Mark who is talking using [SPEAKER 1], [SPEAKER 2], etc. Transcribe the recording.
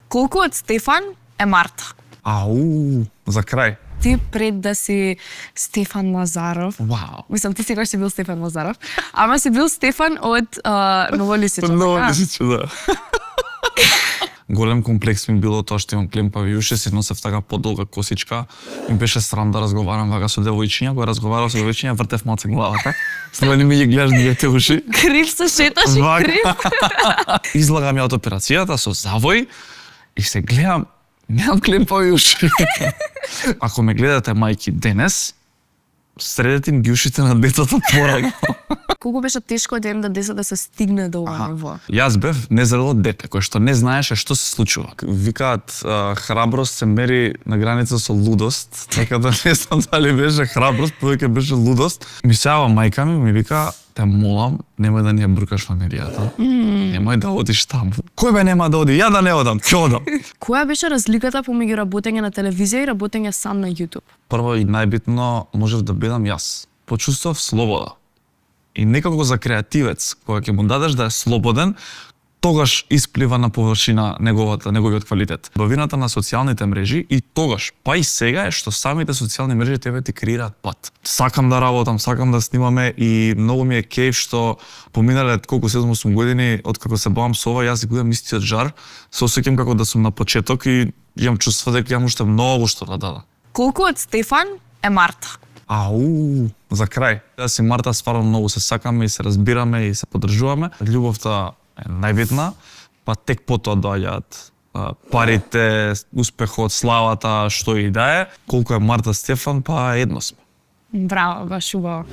[SPEAKER 1] Колку од Стефан е Марта?
[SPEAKER 2] За крај.
[SPEAKER 1] Ти пред да си Стефан Лазаров.
[SPEAKER 2] Вау.
[SPEAKER 1] Мислам, ти секогаш си бил Стефан Лазаров. Ама си бил Стефан од Новолисиче.
[SPEAKER 2] Новолисиче, да. Голем комплекс ми било тоа што имам клемпави уши, си носев така подолга косичка. Ми беше срам да разговарам вака со девојчиња, кога разговарав со девојчиња, вртев малце главата. Сега не ми ги гледаш двете уши.
[SPEAKER 1] Крив се шеташ и крив.
[SPEAKER 2] Излагам ја од операцијата со завој и се гледам, немам клемпави уши. Ако ме гледате мајки денес, средете им ги ушите на децата порано.
[SPEAKER 1] Колку беше тешко ден да децата се стигне до ова ниво?
[SPEAKER 2] Јас бев незрело дете кој што не знаеше што се случува. Викаат храброст се мери на граница со лудост, така да не знам дали беше храброст, повеќе беше лудост. Ми се јава мајка ми вика, те молам, немој да ни ја бркаш фамилијата. Немој да одиш таму. Кој бе нема да оди? Ја да не одам, ќе одам.
[SPEAKER 1] Која беше разликата помеѓу работење на телевизија и работење сам на YouTube?
[SPEAKER 2] Прво и најбитно можев да бидам јас. Почувствував слобода. И некако за креативец, кога ќе му дадеш да е слободен, тогаш исплива на површина неговиот квалитет. Бавината на социјалните мрежи и тогаш, па и сега е што самите социјални мрежи тебе ти креираат пат. Сакам да работам, сакам да снимаме и многу ми е кејф што поминале колку 7-8 години откако се бавам со ова, јас го имам истиот жар, се осеќам како да сум на почеток и имам чувство дека имам уште многу што да дадам.
[SPEAKER 1] Колку од Стефан е Марта?
[SPEAKER 2] За крај. Јас и Марта стварно многу се сакаме и се разбираме и се поддржуваме. Љубовта е најбитна, па тек потоа доаѓаат парите, успехот, славата, што и да е. Колку е Марта Стефан, па едно сме.
[SPEAKER 1] Браво, баш убаво.